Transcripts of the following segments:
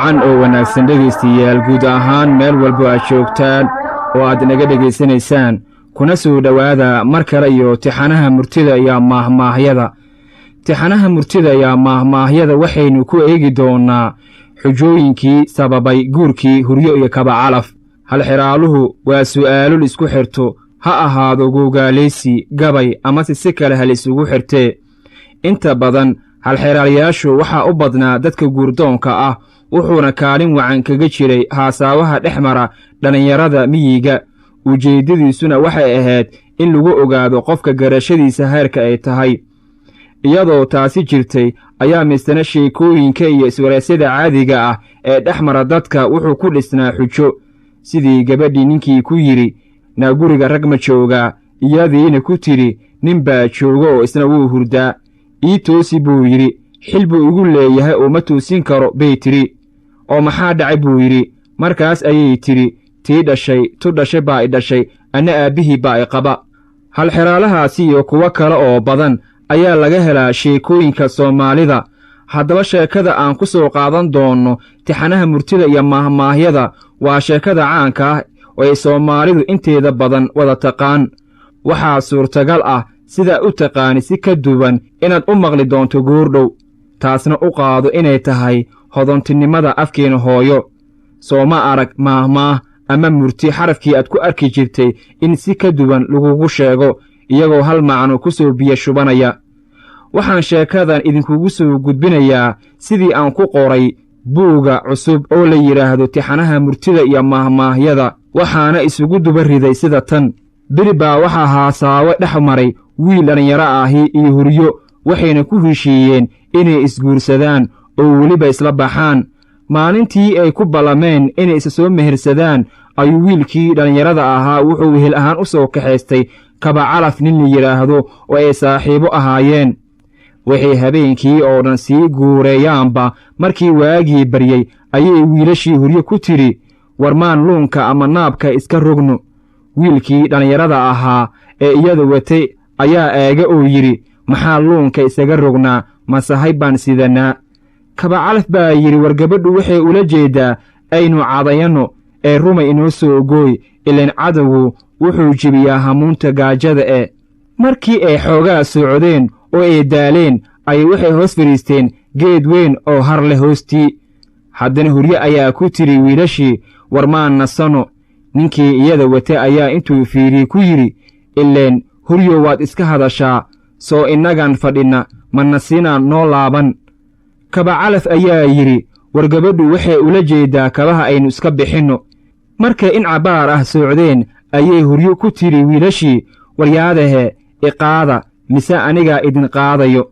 Wacan oo wanaagsan, dhegaystayaal, guud ahaan meel walbo aad joogtaan oo aad naga dhegaysanaysaan, kuna soo dhowaada mar kale iyo tixanaha murtida iyo maahmaahyada. Tixanaha murtida iyo maahmaahyada waxaynu ku eegi doonnaa xujooyinkii sababay guurkii Huryo iyo Kabacalaf. Halxiraaluhu waa su'aalul isku xirto, ha ahaado googaalaysi, gabay amase si kale hal isugu xirtee. Inta badan halxiraalayaashu waxaa u badnaa dadka guurdoonka ah, wuxuuna kaalin wacan kaga jiray haasaawaha dhex mara dhallinyarada miyiga. Ujeeddadiisuna waxay ahayd in lagu ogaado qofka garashadiisa heerka ay tahay. Iyadoo taasi jirtay ayaa misana sheekooyinka iyo iswaraysyada caadiga ah ee dhex mara dadka wuxuu ku dhisnaa xujo, sidii gabadhii ninkii ku yidhi, "Naa guriga rag ma joogaa?" Iyadiina ku tidhi, "Nin baa jooga oo isna wuu hurdaa." "Ii toosi," buu yidhi. "Xil buu igu leeyahay oo ma toosin karo," bay tidhi. "Oo maxaa dhacay?" buu yidhi. Markaas ayay tidhi, "Tii dhashay tu dhashay baa i dhashay, anna aabbihii baa i qaba." Halxiraalahaasi iyo kuwo kale oo badan ayaa laga helaa sheekooyinka Soomaalida. Haddaba sheekada aan ku soo qaadan doonno tixanaha murtida iyo maahmaahyada waa sheekada caanka ah oo ay Soomaalidu inteeda badan wada taqaan. Waxaa suurtagal ah sidaa u taqaani si ka duwan inaad u maqli doonto goordhow, taasna u qaado inay tahay hodontinimada afkeena hooyo. Soo ma arag maahmaah ama murti xarafkii aad ku arki jirtay in si ka duwan lagugu sheego, iyagoo hal macno ku soo biyo shubanaya? Waxaan sheekadan idinkugu soo gudbinayaa sidii aan ku qoray buugga cusub oo la yidhaahdo Tixanaha Murtida iyo Maahmaahyada, waxaana isugu duba riday sida tan. Beri baa waxaa haasaawe dhex maray wiil dhallinyaro ahi iyo Huryo, waxayna ku heshiiyeen inay isguursadaan oo weliba isla baxaan. Maalintii ay ku ballameen inay isa soo mehersadaan ayuu wiilkii dhallinyarada ahaa wuxuu wehel ahaan u soo kaxaystay Kabacalaf nin la yidhaahdo oo ay saaxiibo ahaayeen. Waxay habeenkii oo dhan sii guureeyaanba, markii waagii baryey ayay wiilashii Huryo ku tidhi, "War maan luunka ama naabka iska rogno?" Wiilkii dhallinyarada ahaa ee iyada watay ayaa eega oo yidhi, "Maxaa luunka isaga rognaa? Masahay baan sidannaa." Kabacalaf baa yidhi, "War gabadhu waxay ula jeeddaa aynu cadayanno ee rumay inoo soo gooy, ilaan cadowgu wuxuu jebiyaa hamuunta gaajada." E markii ay xoogaa socdeen oo ay daaleen ayay waxay hoos fadhiisteen geed weyn oo har leh hoostii. Haddana Huryo ayaa ku tidhi wiilashii, "War maan nasanno?" Ninkii iyada wata ayaa intuu fiiriyey ku yidhi, "Ileen Huryo waad iska hadashaa, soo innagaan fadhinna ma nasinaa noo laaban?" Kabacalaf ayaa yidhi, "War gabadhu waxay ula jeeddaa kabaha aynu iska bixinno." Markay in cabbaar ah socdeen ayay Huryo ku tidhi wiilashii, "Waryaadahe, iqaada mise anigaa idin qaadayo?"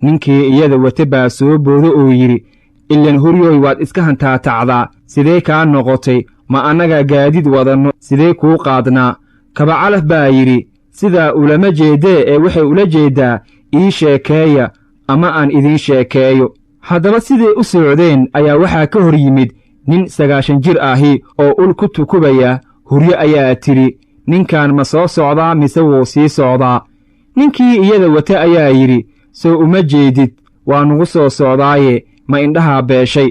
Ninkii iyada wata baa soo boodo oo yidhi, "Ilan Huryoy waad iska hantaatacdaa, sidee kaa noqotay? Ma annagaa gaadiid wadanno? Sidee kuu qaadnaa?" Kabacalaf baa yidhi, "Sidaa ulama jeeddee, ee waxay ula jeeddaa ii sheekeeya ama aan idiin sheekeeyo." Haddaba siday u socdeen ayaa waxaa ka hor yimid nin 90 jir ahi oo ul ku tukubaya. Huryo ayaa tidhi, "Ninkan ma soo socdaa mise wuu sii socdaa?" Ninkii iyada wata ayaa yidhi, "Soo uma jeedid? Waa nugu soo socdaaye, ma indhahaa beeshay?"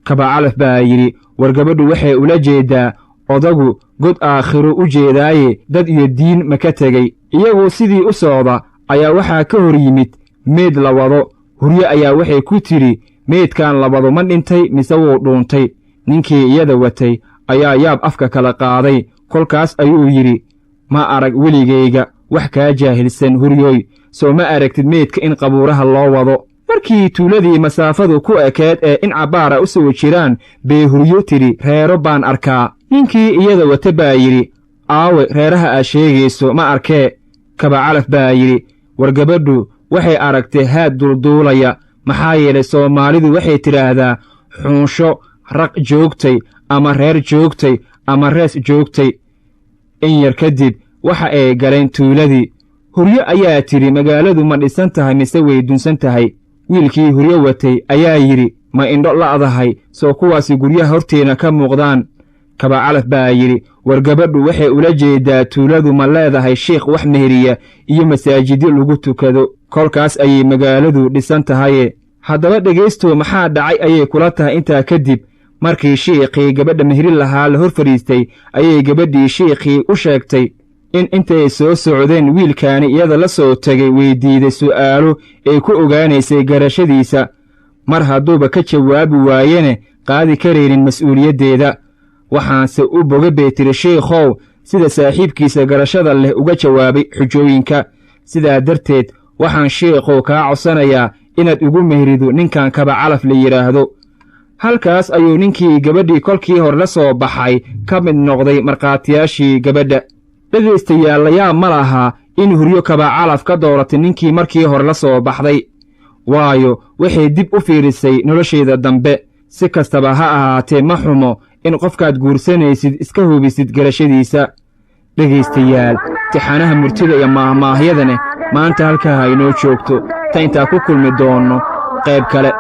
Kabacalaf baa yidhi, "War gabadhu waxay ula jeeddaa odagu god aakhiro u jeedaaye, dad iyo diin ma ka tegey?" Iyagoo sidii u socda ayaa waxaa ka hor yimid meed la wado. Huryo ayaa waxay ku tidhi, "Meydkan la wado ma dhintay mise wuu dhuuntay?" Ninkii iyada watay ayaa yaab afka kala qaaday. Kolkaas ayuu yidhi, "Ma arag weligayga wax kaa jaahilsan, Huryooy. Soo ma aragtid meydka in qabuuraha loo wado?" Markii tuuladii masaafadu ku ekeed ee in cabbaara u soo jiraan bay Huryo tidhi, "Reero baan arkaa." Ninkii iyada wata baa yidhi, "Aawe reeraha aad sheegayso? Ma arkee." Kabacalaf baa yidhi, "War gabadhu waxay aragtay haad duulduulaya, maxaa yeelay Soomaalidu waxay tidhaahdaa xuunsho raq joogtay ama reer joogtay ama rees joogtay." In yar kadib waxa ay galeen tuuladii. Huryo ayaa tidhi, "Magaaladu ma dhisan tahay mise way dunsan tahay?" Wiilkii Huryo watay ayaa yidhi, "Ma indho la'dahay? Soo kuwaasi guryaha horteena ka muuqdaan." Kabacalaf baa yidhi, "War gabadhu waxay ula jeedaa tuuladu ma leedahay shiikh wax meheriya iyo masaajidyo lagu tukado. Kolkaas ayay magaaladu dhisan tahaye. Haddaba dhegaystow, maxaa dhacay ayay kula tahay intaa kadib? Markii shiikhii gabadha mehrin lahaa la hor fadhiistay, ayay gabadhii shiikhii u sheegtay in intay soo socdeen wiilkaani iyada la soo tegay weydiiday su'aalo ay ku ogaanaysay garashadiisa, mar hadduuba ka jawaabi waayene qaadi karaynin mas'uuliyaddeeda. Waxaanse u boga, bay tiri, shiikhow, sida saaxiibkiisa garashada leh uga jawaabay xujooyinka. Sidaa darteed waxaan, shiikhow, kaa codsanayaa inaad ugu mehrido ninkan Kaba Calaf la yidhaahdo. Halkaas ayuu ninkii gabadhii kolkii hore la soo baxay ka mid noqday markhaatiyaashii gabadha. Dhegaystayaal, layaab ma laha in Huryo Kaba Calaf ka dooratay ninkii markii hore la soo baxday, waayo waxay dib u fiirisay nolosheeda dambe. Si kastaba ha ahaatee, ma xumo in qofkaad guursanaysid iska hubisid garashadiisa. Dhegaystayaal, tixanaha murtida iyo maahmaahyadane maanta halkaa ha inoo joogto, ta intaa ku kulmi doonno qayb kale.